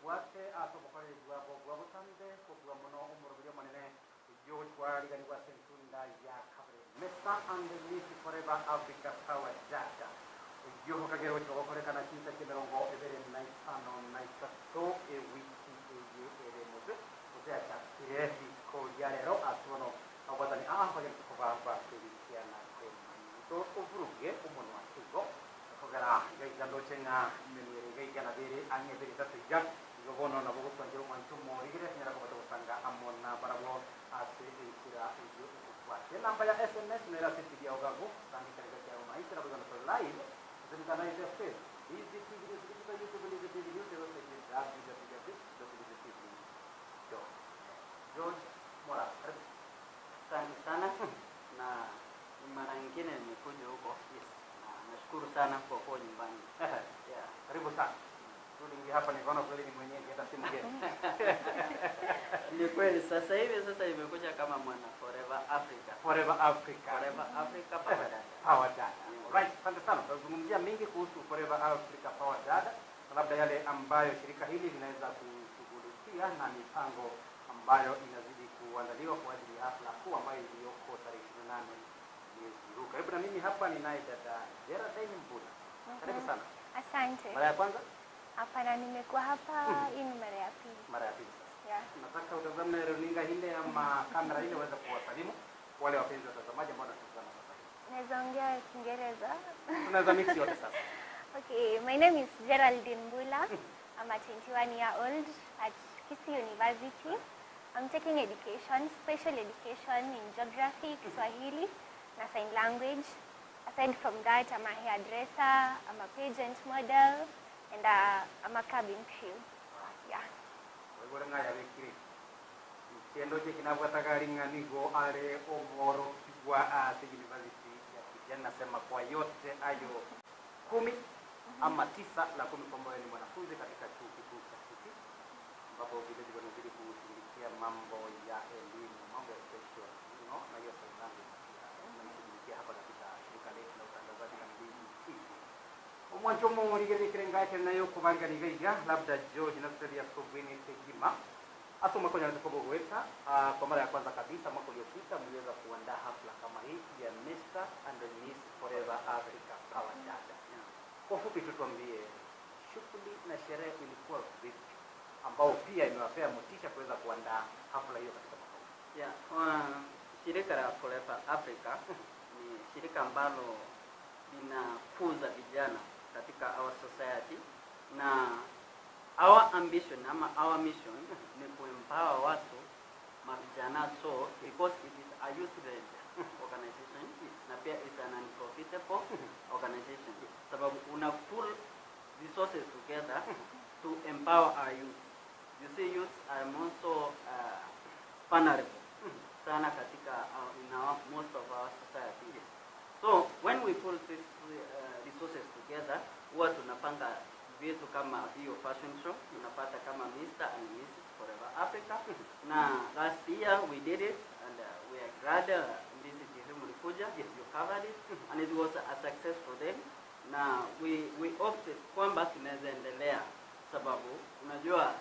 Bwate asomokore bwabo bwabutambe kubwa muno umurubyo manene yochwariganirwa sentunda ya Kabre Mr. and Miss Forever Africa Power Dada uyoho kagero cyokorekana kinta kemirongo ebere na itano na itatu ewiki eye ere muze uzeachakire ko yarero atono abazani aha kuba kwirikiana kwemanyi to uvuruge umuntu watigo kogera gaigando chenga menwere gaigana bere anye bere tatu ya gobono nabo gutwangira umwantu morigire nyara ko batanga amona barabo ase ikira ibyo ukwa namba ya SMS nera siti ya ogago tangi karega ya maisha na bwana live zindana ya Facebook Easy TV News digital YouTube Easy TV News www.easytv.tv. George Mora, karibu. Asante sana na mara nyingine nimekuja huko. Yes. Na nashukuru sana kwa kuwa nyumbani. Yeah. Karibu sana. Tuliingia hapa nikaona kweli ni mwenyeji hata si mgeni. Ni kweli sasa hivi sasa imekuja kama mwana Forever Africa. Forever Africa. Forever Africa Power Dada. Power Dada. Right, asante sana. Tutazungumzia mingi kuhusu Forever Africa Power Dada, labda yale ambayo shirika hili linaweza kushughulikia na mipango ambayo inazidi kuandaliwa kwa ajili ya hafla kuu ambayo iliyoko tarehe 28 mwezi huu. Karibu na mimi hapa ninaye dada Geraldine Mbula. Karibu sana. Asante. Mara ya kwanza? Hapana, nimekuwa hapa hii ni mara ya pili. Mara ya pili sasa. Yeah. Nataka utazame runinga ile ama kamera ile uweze kuwasalimu wale wapenzi watazamaji ambao wanatazama sasa hivi. Naweza ongea Kiingereza. Tunaweza mix yote sasa. Okay, my name is Geraldine Mbula. I'm a 21-year-old at Kisii University. I'm taking education, special education in geography, Kiswahili, na sign language. Aside from that, I'm a hairdresser, I'm a pageant model, and I'm a cabin crew. Yeah. Nasema kwa yote ayo 10 ama 9 la 10 kwamba ni mwanafunzi katika chuo kikuu cha Kisii ambapo vile vile wanazidi kushughulikia mambo ya elimu, mambo ya special, you know, na hiyo sign language pia tunashughulikia hapa katika shirika letu la utangazaji la BBT. Omwanchomo murigerekere ngake nayo kubanganiga labda George na study ya Sobwini Tegima asoma kwenye tukobo gweta kwa mara ya kwanza kabisa mwaka uliopita mliweza kuandaa hafla kama hii ya Mr. and Miss Forever Africa Power Dada. Kwa fupi tu tuambie shughuli na sherehe ilikuwa vipi ambao pia imewapea motisha kuweza kuandaa hafla hiyo katika mwaka huu? Yeah, shirika la Forever Africa ni shirika ambalo linakuza vijana katika our society, na our ambition ama our mission ni kuempower watu mavijana, so because it is a youth-led organization na pia is an unprofitable organization, sababu una pull resources together to empower our youth. You see, youth are also vulnerable sana katika in our, most of our society. So when we pull these resources together, huwa tunapanga vitu kama hiyo fashion show, tunapata kama Mr. and Mrs. Forever Africa. Na last year we did it and we are glad Ndizi TV mlikuja, you covered it and it was a success for them. Na we opted kwamba tunaweza endelea, sababu unajua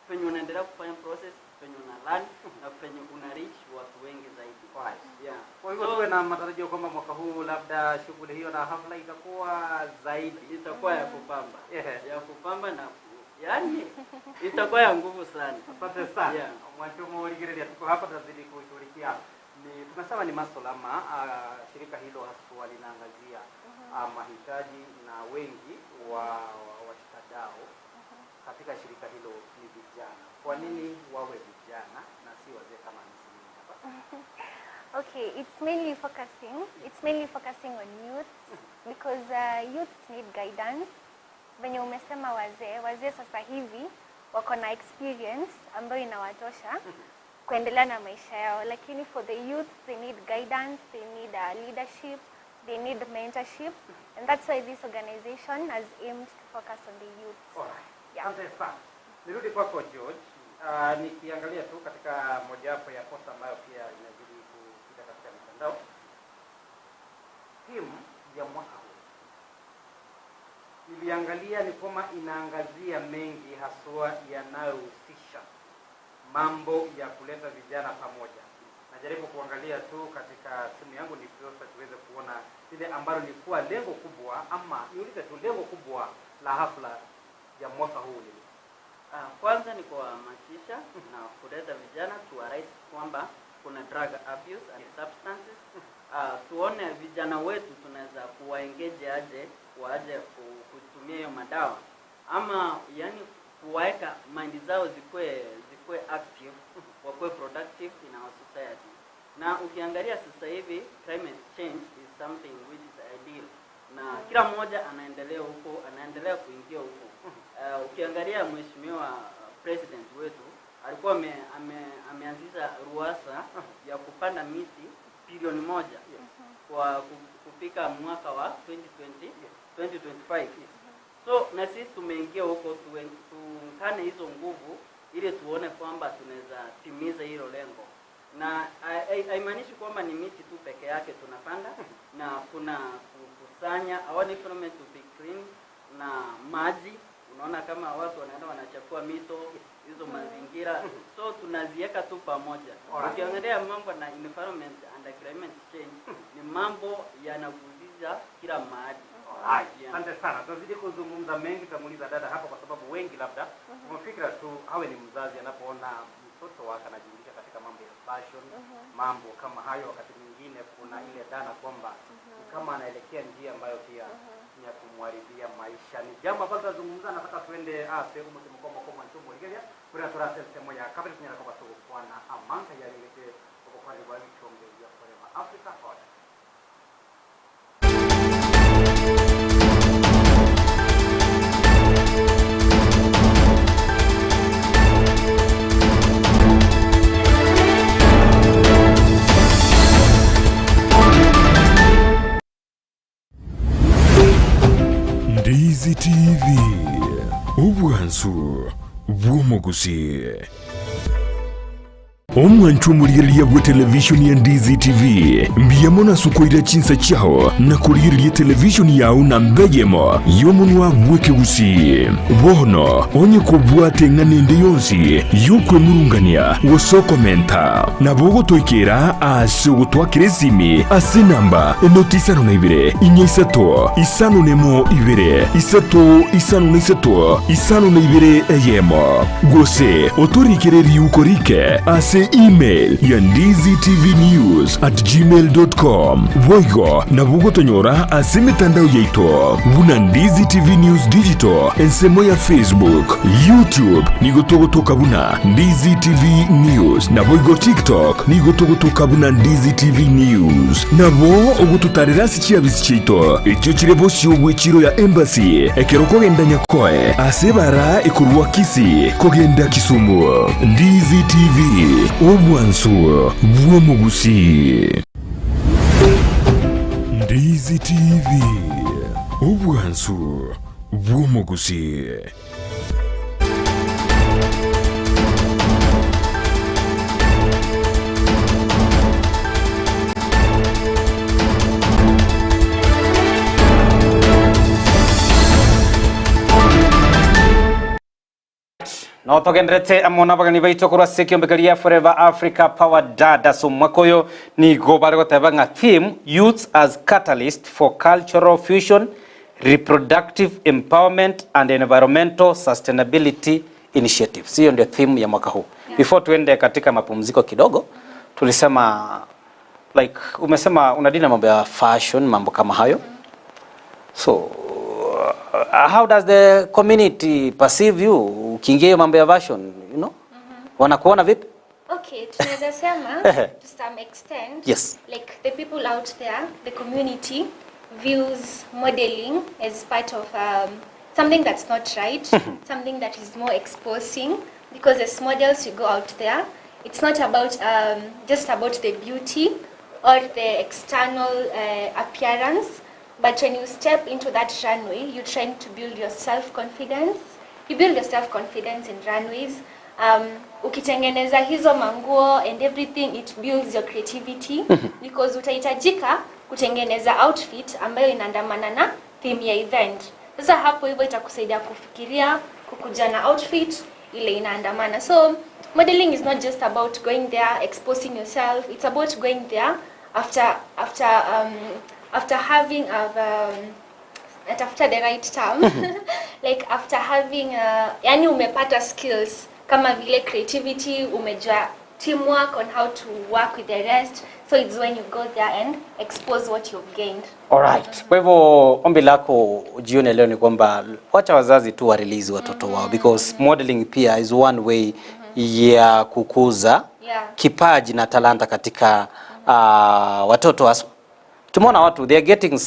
penye unaendelea kufanya process, penye una learn na penye una reach watu wengi zaidi. Right. Yeah. Kwa hivyo tuwe na matarajio kwamba mwaka huu labda shughuli hiyo na hafla itakuwa zaidi, itakuwa ya kupamba. Yeah. Ya kupamba na yani itakuwa ya nguvu sana. Asante sana. Yeah. Mwanchomo uligerelia tuko hapa tunazidi kushughulikia ni tumesema ni masuala ama shirika hilo haswa linaangazia mahitaji na wengi wa washikadau katika shirika hilo ni vijana. Kwa nini wawe vijana na si wazee kama mimi hapa? Okay, it's mainly focusing on youth because youth need guidance. Venye umesema wazee sasa hivi wako na experience ambayo inawatosha kuendelea na maisha yao, lakini for the youth they need guidance, they need leadership, they need mentorship, and that's why this organization has aimed to focus on the youth. Alright. Yeah. Asante sana. Nirudi kwako George. Nikiangalia tu katika mojawapo ya posta ambayo pia inazidi kupita katika mitandao, timu ya mwaka huu Niliangalia ni kwamba inaangazia mengi haswa yanayohusisha mambo ya kuleta vijana pamoja. Najaribu kuangalia tu katika simu yangu ndiposa tuweze kuona lile ambalo lilikuwa lengo kubwa, ama niulize tu lengo kubwa la hafla ya mwaka huu ni Kwanza ni kuhamasisha na kuleta vijana tuwarais kwamba kuna drug abuse and substances. Tuone vijana wetu tunaweza kuwaengage aje waaje kutumia hiyo madawa ama yani kuwaeka mind zao zikuwe active, wakuwe productive in our society. Na ukiangalia sasa hivi climate change is something which is ideal, na kila mmoja anaendelea huko, anaendelea kuingia huko. Ukiangalia mheshimiwa president wetu alikuwa ameanzisha ruasa ya kupanda miti bilioni 1 kwa kufika mwaka wa 2020 2025. So na sisi tumeingia huko, tuungane hizo nguvu ili tuone kwamba tunaweza timiza hilo lengo, na haimaanishi kwamba ni miti tu peke yake tunapanda, na kuna kukusanya our environment to be clean na maji. Unaona kama watu wanaenda wanachafua mito hizo mazingira, so tunaziweka tu pamoja. Ukiangalia mambo na environment and climate change ni mambo yanaguziza kila mahali. Asante sana. Tunazidi kuzungumza mengi, tutamuuliza dada hapa kwa sababu wengi labda tumefikira tu awe ni mzazi anapoona mtoto wake anajihusisha katika mambo ya fashion, mambo kama hayo, wakati mwingine kuna ile dhana kwamba ni kama anaelekea njia ambayo pia ni ya kumharibia maisha. Ni jambo ambalo tutazungumza, nataka tuende sehemu tumekoma kwa mwanzo Nigeria kuna turase sehemu ya kabla tunyara kwa kwa na amanta ya leleke kwa kwa kwa chombe ya Forever Africa Hot. Ndizi TV, obwansu bw'omuguzi. Omwanchu omurigereria bwa televishoni ya Ndizi TV mbiamo nasukoira chinsa chao na kurigereria televishoni yao na mbegemo yomunwa bwekeusi bono onye kubwate ng'anende yonsi yokwemurungania gosokomenta nabo gotoikera ase ogotwakera esimi ase namba enoti 52 4 3 1 2 3 5 3 52 eyemo gose otorikere riukorike ase email ya ndizitvnews@gmail.com. Boigo na bugotonyora ase mitandao yaito buna Ndizi TV News Digital ensemo ya Facebook, YouTube nigotogotoka buna Ndizi TV News na boigo TikTok nigotogotoka buna Ndizi TV News. Nabo ogototarera sichiabisi chiaito ekio chire bosio bw'echiro ya embassy ekero kogenda Nyakoe ase bara ekorwa Kisii kogenda Kisumu. Ndizi TV, obwansu bw'omugusi. Ndizi TV, obwansu bw'omugusi. No togenderete amona bagani baito korwa ase ekiombekeria Forever Africa Power Dada. So mwaka oyo nigo bare goteba ng'a theme youths as catalyst for cultural fusion, reproductive empowerment and environmental sustainability initiatives. Hiyo ndio theme ya mwaka huu. Before tuende katika mapumziko kidogo, tulisema like umesema unadina mambo ya fashion, mambo kama hayo. So how does the community perceive you ukiingia hiyo mambo ya fashion, you know? Wanakuona vipi? Okay, tunaweza sema to some extent, Yes. like the people out there, the community views modeling as part of something that's not right, something that is more exposing, because as models you go out there, it's not about just about the beauty or the external appearance, but when you step into that runway, you're trying to build your self-confidence. You build your self-confidence in runways. Ukitengeneza hizo manguo and everything, it builds your creativity because utahitajika kutengeneza outfit ambayo inaandamana na theme ya event. Sasa hapo hivyo itakusaidia kufikiria, kukuja na outfit ile inaandamana. So modeling is not just about going there exposing yourself. It's about going there after having natafuta the right term, like after having yani umepata skills kama vile creativity, umejua teamwork on how to work with the rest. So it's when you go there and expose what you've gained. Alright. Kwa hivyo ombi lako jioni leo ni kwamba wacha wazazi tu wa release watoto wao because modeling pia is one way ya kukuza kipaji na talanta katika watoto haswa. Tumeona watu they are getting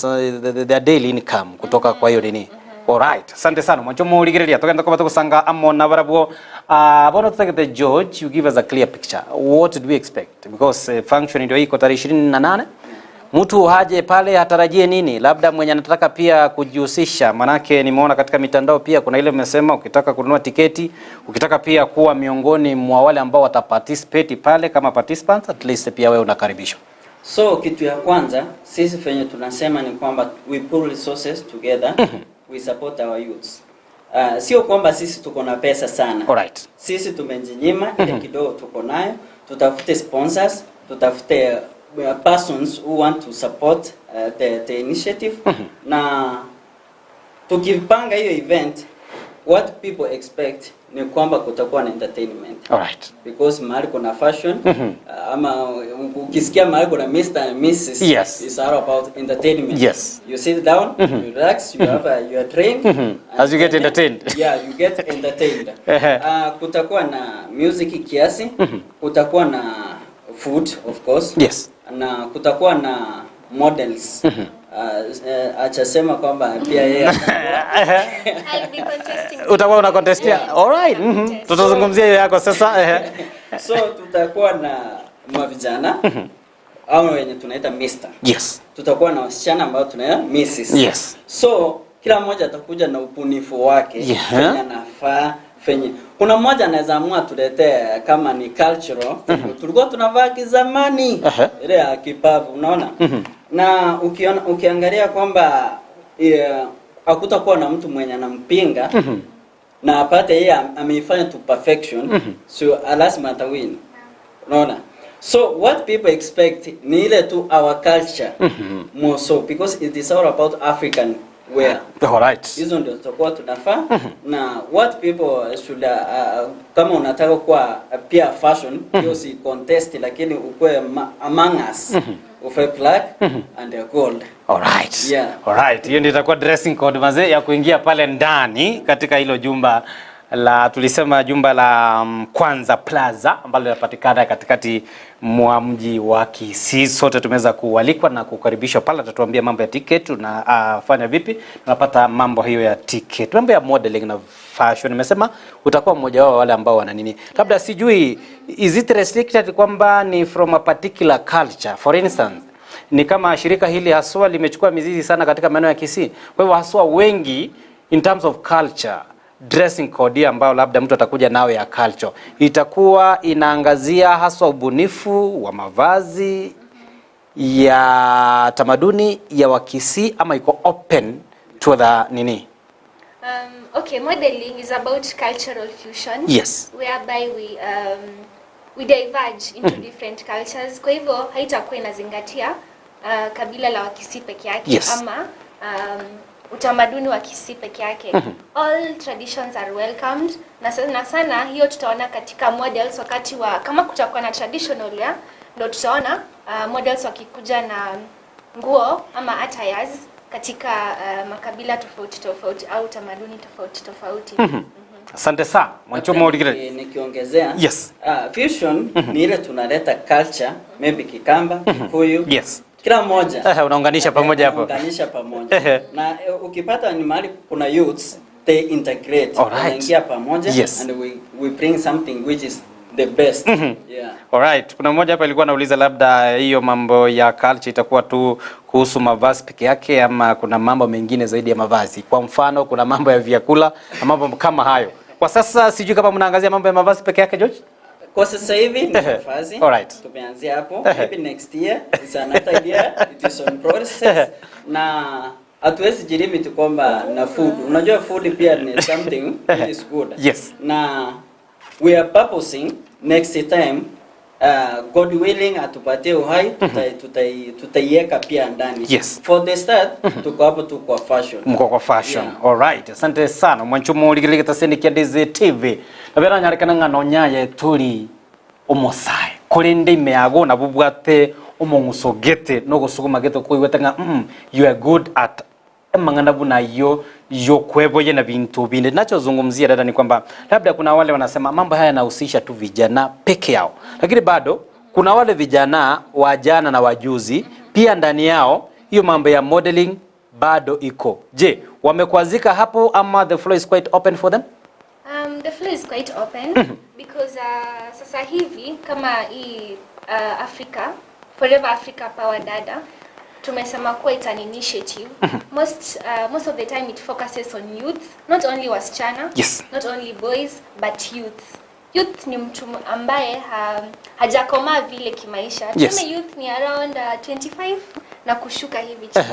their daily income kutoka kwa hiyo nini. Alright. Asante sana. Mwancho muligereria tugenda kuba tugusanga amona barabwo. Bono tutagete George, you give us a clear picture. What do we expect? Because function ndio iko tarehe 28. Mtu haje pale hatarajie nini? Labda mwenye anataka pia kujihusisha, manake nimeona katika mitandao pia kuna ile mmesema ukitaka kununua tiketi, ukitaka pia kuwa miongoni mwa wale ambao wataparticipate pale kama participants, at least pia wewe unakaribishwa. So kitu ya kwanza sisi venye tunasema ni kwamba we pool resources together, we support our youths. Sio kwamba sisi tuko na pesa sana. Sisi tumejinyima ile kidogo tuko nayo, tutafute sponsors, tutafute persons who want to support the initiative, na tukipanga hiyo event, what people expect ni kwamba kutakuwa na entertainment because mahali kuna fashion, ama ukisikia mahali kuna Mr. and Mrs., it's all about entertainment. You sit down, you relax, you have your drink and As you get entertained. Yeah, you get entertained. Kutakuwa na music kiasi, kutakuwa na food, of course, na kutakuwa na models. Achasema kwamba pia yeye I'll be contesting. Utakuwa una contestia. Yeah. Alright. Contest. Tutazungumzia hiyo yako sasa. So tutakuwa na mavijana au wenye tunaita Mr. Tutakuwa na wasichana ambao tunaita Mrs. So kila mmoja atakuja na ubunifu wake, venye anafaa, venye kuna mmoja anaweza amua tuletee kama ni cultural tulikuwa tunavaa kizamani, ile ya kibabu, unaona? Na ukiona, ukiangalia kwamba hakutakuwa na mtu mwenye anampinga na apate yeye ameifanya to perfection, so lazima atawin, unaona? So what people expect ni ile tu our culture more so, because it is all about African wear. Hizo ndio tutakuwa tunafaa. Na what people should kama unataka kuwa pia fashion hiyo, si contest, lakini ukuwe among us, uvae black and gold. Yeah. Alright. Hiyo ndio itakuwa dressing code mazee ya kuingia pale ndani katika hilo jumba la, tulisema, jumba la Kwanza Plaza ambalo linapatikana katikati mwa mji wa Kisii. Sote tumeweza kualikwa na kukaribishwa pale, atatuambia mambo ya ticket tunafanya vipi, tunapata mambo hiyo ya ticket, mambo ya modeling na fashion. Nimesema utakuwa mmoja wao wale ambao wana nini, labda sijui is it restricted kwamba ni from a particular culture? For instance, ni kama shirika hili haswa limechukua mizizi sana katika maeneo ya Kisii. Kwa hivyo haswa wengi in terms of culture, dressing code ambayo labda mtu atakuja nayo ya culture itakuwa inaangazia haswa ubunifu wa mavazi ya tamaduni ya Wakisii ama iko open to the nini? Okay, modeling is about cultural fusion. Whereby we diverge into different cultures. Kwa hivyo haitakuwa inazingatia kabila la Wakisii peke yake ama utamaduni wa Kisii peke yake. All traditions are welcomed, na sana sana hiyo tutaona katika models wakati wa kama kutakuwa na traditional wear, ndo tutaona models wakikuja na nguo ama attires katika makabila tofauti tofauti au tamaduni tofauti tofauti. Asante sana. Mwanchomo Oligre. Nikiongezea, fusion ni ile tunaleta culture, maybe Kikamba, Kikuyu, kila mmoja Unaunganisha pamoja hapo. Unaunganisha pamoja. Na ukipata ni mahali kuna youths, they integrate, wanaingia pamoja and we bring something which is the best, yeah. Alright, kuna mmoja hapa alikuwa anauliza labda hiyo mambo ya culture itakuwa tu kuhusu mavazi peke yake ama kuna mambo mengine zaidi ya mavazi. Kwa mfano, kuna mambo ya vyakula na mambo kama hayo. Kwa sasa sijui kama mnaangazia mambo ya mavazi peke yake, George? Kwa sasa hivi ni mavazi. Tumeanzia hapo. Maybe next year it's another idea, it is on process. Na Hatuwezi jilimit kwamba na food. Unajua food pia ni something which is good. Na we are purposing next time, God willing atupatie uhai, tutaiweka pia ndani. For the start tuko hapo tu kwa fashion. Mko kwa fashion. Yeah. All right, asante sana mwanchumo uligiligita seni kia Ndizi TV nabera nyarikana ng'ano nyaye tuli omosae kurinde imeago na bubwate omong'uso gete no gusuguma gete kuiwete ng'a you are good at mang'ana buna yo yokweboye na bintu binde. Nachozungumzia dada ni kwamba labda kuna wale wanasema mambo haya yanahusisha tu vijana peke yao, lakini bado kuna wale vijana wa jana na wajuzi pia ndani yao hiyo mambo ya modeling bado iko. Je, wamekwazika hapo ama the floor is quite open for them? The floor is quite open because sasa hivi kama hii Africa Forever Africa Power Dada tumesema kuwa it's an initiative. Most of the time it focuses on youth, not only wasichana, not only boys, but youth. Youth ni mtu ambaye hajakomaa vile kimaisha. Tuseme youth ni around 25 na kushuka hivi chini.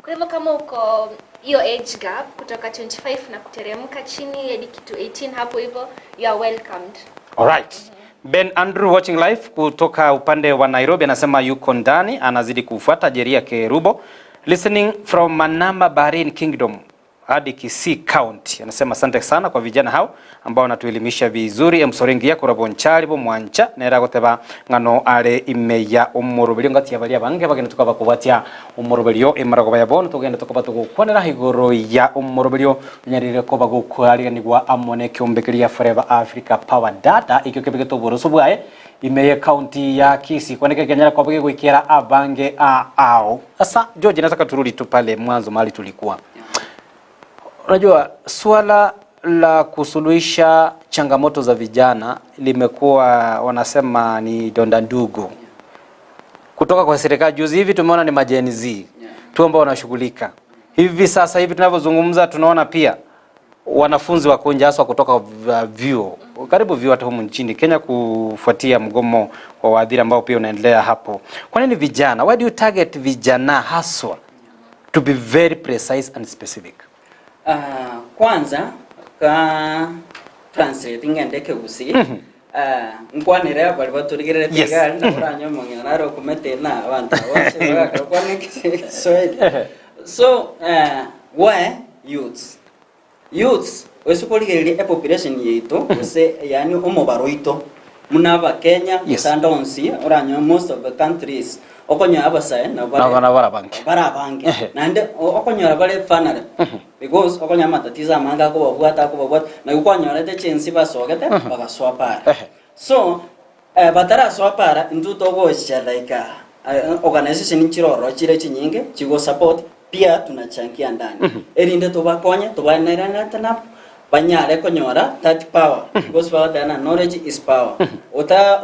Kwa hivyo kama uko hiyo age gap kutoka 25 na kuteremka chini hadi kitu 18 hapo hivyo, you are welcomed. Alright. Ben Andrew watching live kutoka upande wa Nairobi anasema yuko ndani anazidi kufuata Jeria Kerubo, listening from Manama, Bahrain Kingdom hadi Kisii County. Anasema asante sana kwa vijana hao ambao wanatuelimisha vizuri. Emsorengi kurabo bo mwancha nera goteba ngano are imeya omoroberio ngati abaria bange bagenda tukaba kubatia omoroberio emarago ya bono tugenda tukaba tugukwanera igoro ya omoroberio nyarire ko bagukwarira amone kyombekeria Forever Africa Power Data ikyo kebegeto boroso bwaye imeye county ya Kisii kwaneke kenyara kwa bage gwikira abange a ao. Sasa George, nataka turudi tu pale mwanzo mahali tulikuwa. Unajua swala la kusuluhisha changamoto za vijana limekuwa wanasema ni donda ndugu kutoka kwa serikali. Juzi hivi tumeona ni ma-Gen Z tu ambao wanashughulika. Hivi sasa hivi tunavyozungumza tunaona pia wanafunzi wa kunja haswa kutoka vyuo, karibu vyuo hata humu nchini Kenya, kufuatia mgomo wa waadhiri ambao pia unaendelea hapo. Kwa nini vijana? Why do you target vijana haswa? To be very precise and specific. Kwanza ka translating ende Kegusii, nkwanire bari baturigirire tigari na buranya mong'ina naro kumete na abantu bose bagakora Kiswahili. So why youths? Youths wesukurigereria e population yitu use yani omobaro ito muna aba Kenya sandonsi oranyo most of the countries okonyo abasae na bara bangi bara bangi nande okonyora bare fanare because okonya matatizo amanga ko babwata na ukonyora te chensi basogete bagaswapara. So batara swapara nduto gocha like organization nchiroro chire chinyinge chigo support pia tunachangia ndani erinde tobakonya tobanerana tana banyare konyora that power because power tana knowledge is power.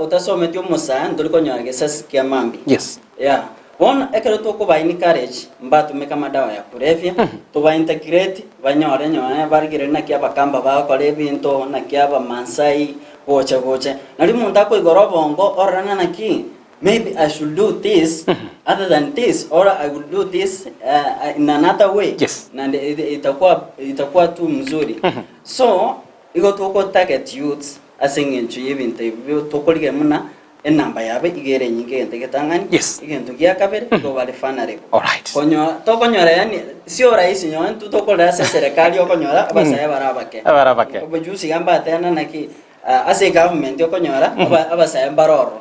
Utasometi omusa nduri konyora gesasi kia mambi. Yeah. One ekero tuko ba encourage mba tumeka madawa ya kulevya tuba integrate banyore nyore barigire na kia bakamba bakore ebinto na kia ba Maasai gocha gocha nari muntu akoigora obongo orana na ki maybe I should do this other than this, or I will do this in another way. Na itakuwa tu mzuri. So iko tuko target youths aseng'encho y'ebintu ebyo tukorige muna enamba yabe igere nyinge entegetang'ani egento gia kabere tobare fanarebo. Alright. Konyo tokonyora yani sio rahisi nyowe tutokorera ase serikali okonyora abasae barabake. Barabake. Obujusi gamba atena naki ase government okonyora abasae mbaroro.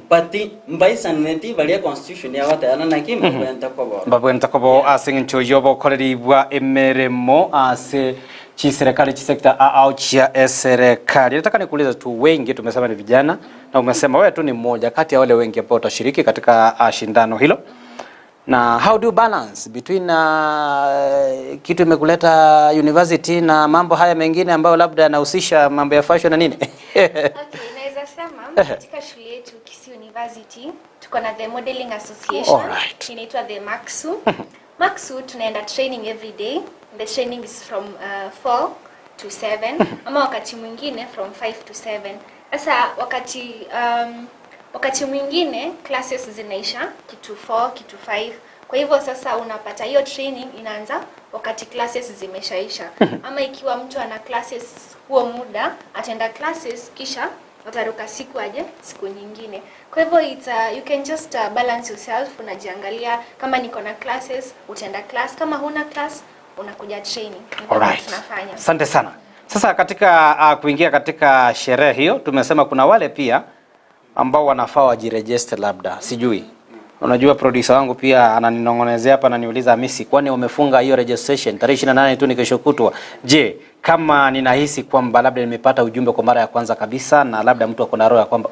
But mbaisaneti baria constitution yabatana naki mbabwenta kobo. Mbabwenta kobo ase ng'encho yobo koreribwa emeremo ase chi serikali chi sekta au chia serikali. Nataka nikuulize tu, wengi tumesema ni vijana na umesema wewe tu ni mmoja kati ya wale wengi ambao utashiriki katika shindano hilo. Na how do you balance between kitu imekuleta university na mambo haya mengine ambayo labda yanahusisha mambo ya fashion na nini? Okay, naweza sema katika shule yetu Kisii University tuko na the Modeling Association. Alright. Inaitwa the MACSU. MACSU tunaenda training every day. The training is from 4 to 7 ama wakati mwingine from 5 to 7. Sasa wakati mwingine classes zinaisha kitu 4, kitu 5. Kwa Kwa hivyo sasa unapata hiyo training inaanza wakati classes zimeshaisha. Ama ikiwa mtu ana classes huo muda, ataenda classes kisha ataruka siku aje siku nyingine. Kwa hivyo you can just balance yourself, unajiangalia kama niko na classes, utaenda class, kama huna class unakuja training. Ndivyo Alright. tunafanya. Asante sana. Sasa katika kuingia katika sherehe hiyo tumesema kuna wale pia ambao wanafaa wajiregister labda, sijui. Unajua producer wangu pia ananinong'onezea hapa, ananiuliza Hamisi, kwani wamefunga hiyo registration tarehe 28 tu ni kesho kutwa. Je, kama ninahisi kwamba labda nimepata ujumbe kwa mara ya kwanza kabisa na labda mtu ako na roho ya kwamba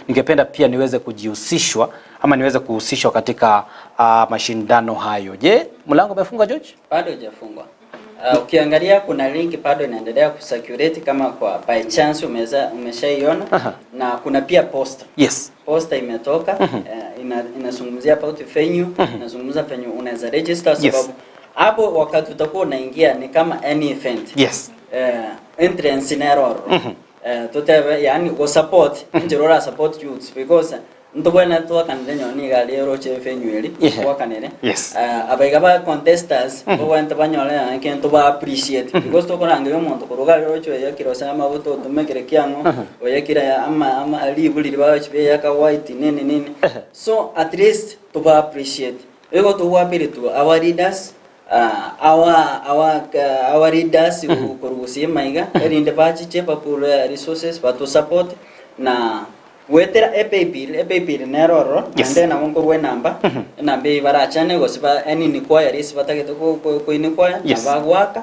ningependa pia niweze kujihusishwa ama niweze kuhusishwa katika mashindano hayo. Je, mlango umefunga George? Bado hujafungwa. Ukiangalia kuna link bado inaendelea kucirculate kama kwa by chance umeshaiona na kuna pia poster. Poster imetoka, inazungumzia about venue, inazungumza venue unaweza register sababu hapo wakati utakuwa unaingia ni kama any event. Entrance in error. Tutebe yani go support njirora support youths because ntubwene twakanire nyoni gali roche venue eri twakanire abaiga ba contestants bobwente banyore kintu ba appreciate because tukorangira omonto kuruga roche oyekire ase amabuto otumekire kiang'o oyekire ama alibuliri bachibe yaka white nini nini so at least tuba appreciate ego tuwapire tu our leaders our leaders kurugusia maiga erinde bachiche bapure resources batu support na wetera epay bill neroro ande nabo nkorwa enamba enamba eyi barachane gose ba any inquiries batagete koinikwaya nabagwaka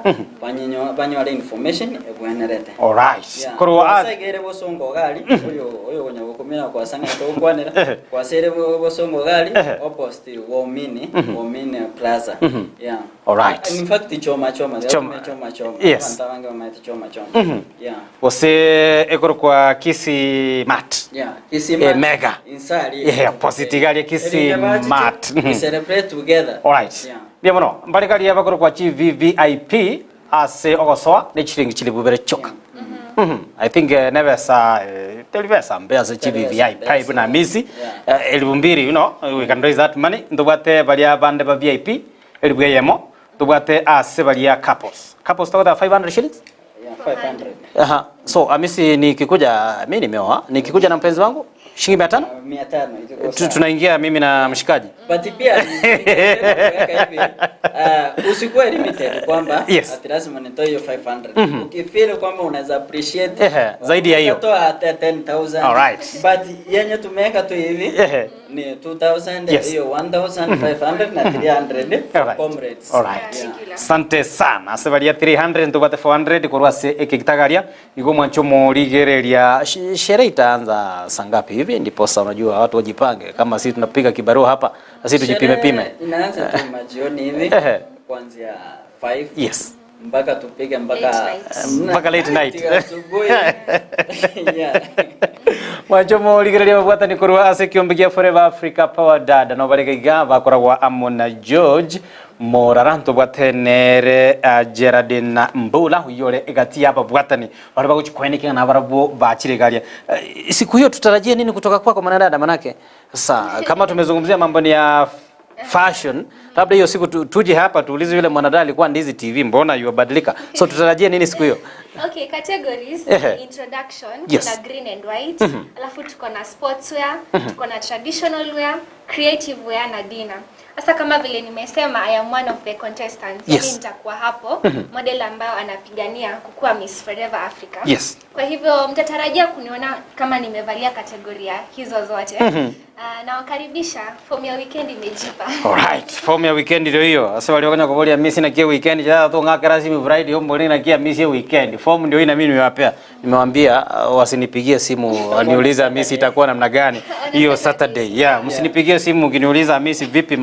banyore information ebwenerete. Alright. Korwa kwasegere bosongo gali oyo oyo gokumira kwasanga tokwanera kwasere bosongo gali opposite Womini Plaza. Yeah. Alright. In fact choma choma Choma. choma choma. Yes. Abantu abange bamaete choma choma. Yeah. Gose ekorokwa Kisi Mat. Yeah, Kisima. Mega. Insari. Yeah, opposite gali Kisi Mat. We celebrate together. Alright. Yeah. Bia mono mbarikari abakorokwa chi VVIP ase ogosoa ne chiringi chili bubere choka. I think nevesa telivesa mbe ase chi VVIP na misi 2000, you know, we can raise that money. Ndobate baria bande ba VIP elibweyemo ndobate ase baria couples. Couples together 500 shillings. Yeah, 500. Aha. So Hamisi, nikikuja mimi nimeoa, nikikuja na mpenzi wangu shilingi 500? 500 itakuwa sawa. Tunaingia mimi na mshikaji. But pia kuweka hivi, usikuwe limited kwamba ati lazima nitoe hiyo 500. Ukifeel kwamba unaweza appreciate zaidi ya hiyo. Toa hata 10,000. Alright. But yenye tumeweka tu hivi ni 2,000, hiyo 1,500 na 300 for comrades. Alright. Yeah. Asante sana. Ase baria 300 ntubate 400 korwa ase ekegitagaria igo mwancho morigereria sherehe itaanza saa ngapi hivi ndiposa unajua watu wajipange kama sisi tunapiga kibarua hapa na sisi tujipime pime. Sherehe inaanza tu majioni hivi kuanzia 5 mpaka tupige mpaka Late night. Mpaka late night. Asubuhi. Yeah. Mwancho morigereria mabwatani korwa ase kiombe gia Forever Africa Power Dada no barega iga bakoragwa amo na George Morara ntobwatenere Geraldine Mbula uyore egati yaba bwatani bari baguchikwenekera na barabo bachiregaria. Siku hiyo tutarajie nini kutoka kwako mwanadada? Manake sasa kama tumezungumzia mambo ni ya fashion, labda hiyo siku tuje hapa tuulize yule mwanadada alikuwa Ndizi TV mbona yubadilika. So tutarajie nini siku hiyo? Okay, categories introduction, kuna green and white, alafu tuko na sportswear, tuko na traditional wear, creative wear na dinner. Sasa kama vile nimesema, I am one of the contestants. Yaani nitakuwa hapo model ambayo anapigania kukuwa Miss Forever Africa. Kwa hivyo mtatarajia kuniona kama nimevalia kategoria hizo zote. Nawakaribisha, form ya weekend imejipa. Alright, form ya weekend ndio hiyo. Sasa waliokonya kubolia mimi sina kia weekend, jana tu ngaka rasmi Friday huko mbona na kia mimi si weekend. Form ndio hii na mimi nimewapea. Nimewaambia wasinipigie simu waniuliza mimi itakuwa namna gani hiyo Saturday. Yeah, msinipigie simu ukiniuliza mimi vipi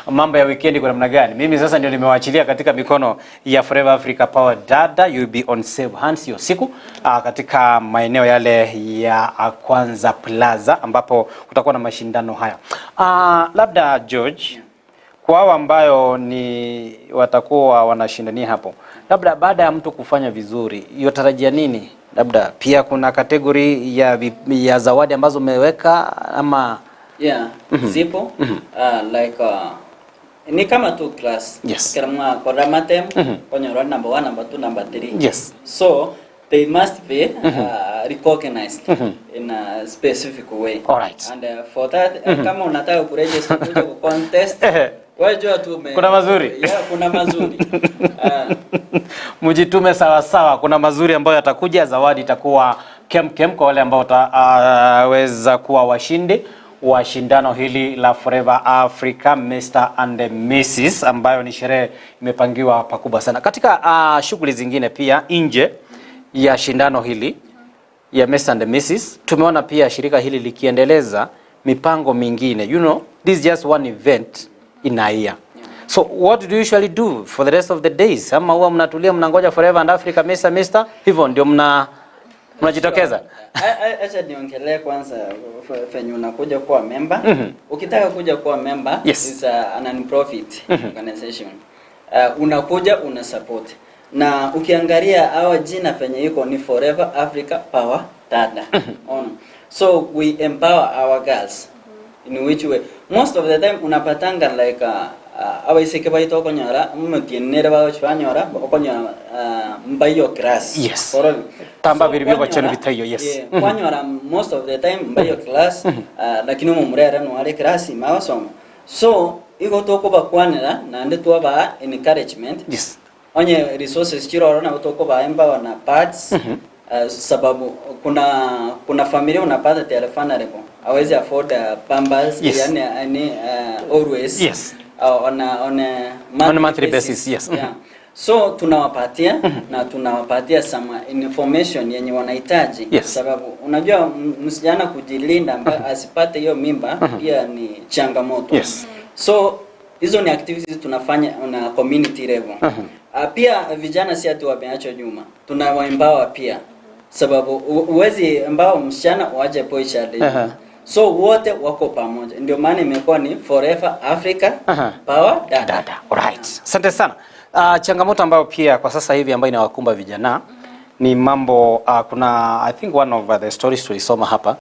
mambo ya weekend kwa namna gani. Mimi sasa ndio nimewaachilia katika mikono ya Forever Africa Power Dada. You will be on safe hands hiyo siku katika maeneo yale ya Kwanza Plaza ambapo kutakuwa na mashindano haya. Labda George, kwa hao ambayo ni watakuwa wanashindania hapo, labda baada ya mtu kufanya vizuri, yotarajia nini? Labda pia kuna kategori ya zawadi ambazo umeweka ama? Yeah, zipo. Like Ni kama tu class. Kama kwa matem kwenye number 1, number 2, number 3. So they must be recognized in a specific way. And for that, kama unataka kuregister kuja ku contest, wewe jua tu Kuna mazuri. Yeah, kuna mazuri. Mjitume sawa sawa, kuna mazuri ambayo yatakuja. Zawadi itakuwa kem kem kwa wale ambao wataweza kuwa washindi wa shindano hili la Forever Africa Mr and Mrs, ambayo ni sherehe imepangiwa pakubwa sana. Katika shughuli zingine pia nje ya shindano hili ya Mr and Mrs, tumeona pia shirika hili likiendeleza mipango mingine. This is just one event in a year. So what do you usually do for the rest of the days? Ama huwa mnatulia, mnangoja Forever and Africa Mr. Mr, hivyo ndio mnajitokeza? Acha niongelee kwanza venye unakuja kuwa member. Ukitaka kuja kuwa member, is a non-profit organization. Unakuja una support. Na ukiangalia hawa jina venye iko ni Forever Africa Power Dada. On. So we empower our girls. In which way? Most of the time unapatanga like abaiseke baito okonyora mutienere bagochibanyora okonyora mbayo class. Tamba So, biri byo bacheno kwanyora- bitayo, yes. Yeah, kwanyora most of the time mbayo class, lakini omomurere nware class mawasoma, so igo tokobakwanera naende twabaa encouragement onye resources chiroro nabo tokobaa empower na pads, sababu kuna familia unapata they are vulnerable, hawezi afford pampers, yani always on a On a monthly basis, yes. Yeah. So tunawapatia na tunawapatia some information yenye wanahitaji, sababu unajua msichana kujilinda asipate hiyo mimba pia ni changamoto. So hizo ni activities tunafanya on a community level. Pia vijana si ati wameachwa nyuma, tunawaempower pia, sababu huwezi empower msichana uache boy child. So wote wako pamoja, ndio maana imekuwa ni Forever Africa Power Dada. Dada. Alright. Asante sana. Changamoto ambayo pia kwa sasa hivi ambayo inawakumba vijana ni mambo, kuna, I think, one of the stories tulisoma hapa.